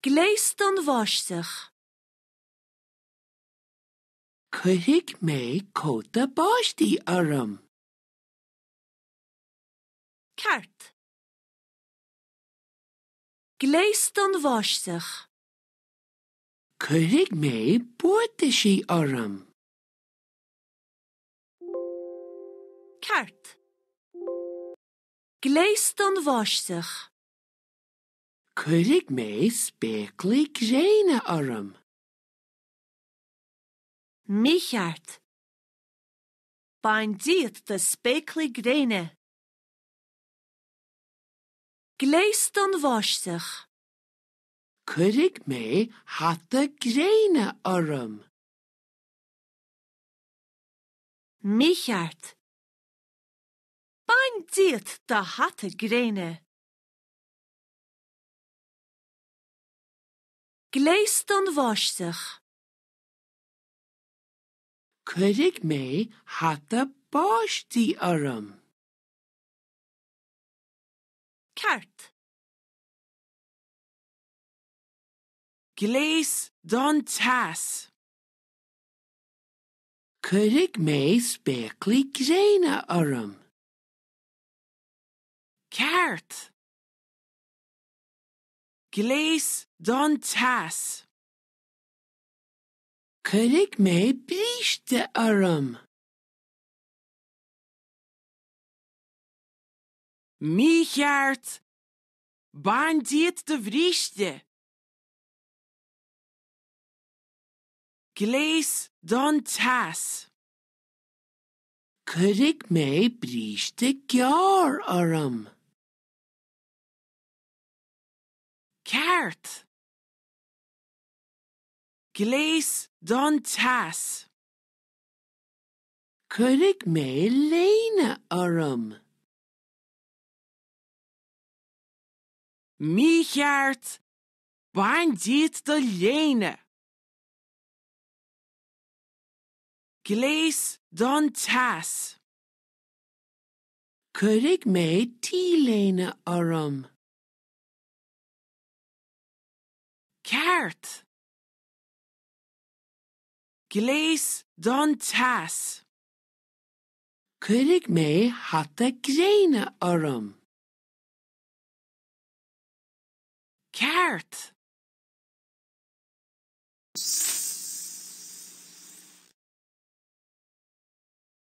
Gléas don bháisteach. Cuirfidh mé cóta báistí orm. Ceart. Gléas don bháisteach. Cuirfidh mé buataisí orm. Ceart. Gléas don bháisteach. Cuirfidh mé spéaclaí gréine orm. Mícheart. Bain díot do spéaclaí gréine. Gléas don bháisteach. Cuirfidh mé hata gréine orm. Mícheart. Bain díot do hata gréine. Gléas don bháisteach. Cuirfidh mé hata báistí orm. Ceart. Gléas don teas. Cuirfidh mé spéaclaí gréine orm. Ceart. Gléas don teas. Cuirfidh mé bríste orm. Mícheart! Bain díot do bhríste! Gléas don teas. Cuirfidh mé bríste gearr orm. Ceart! Gléas don teas. Cuirfidh mé léine orm. Mícheart! Bain díot do léine! Gléas don teas. Cuirfidh mé t-léine orm. Ceart! Gléas don teas. Cuirfidh mé hata gréine orm. Ceart!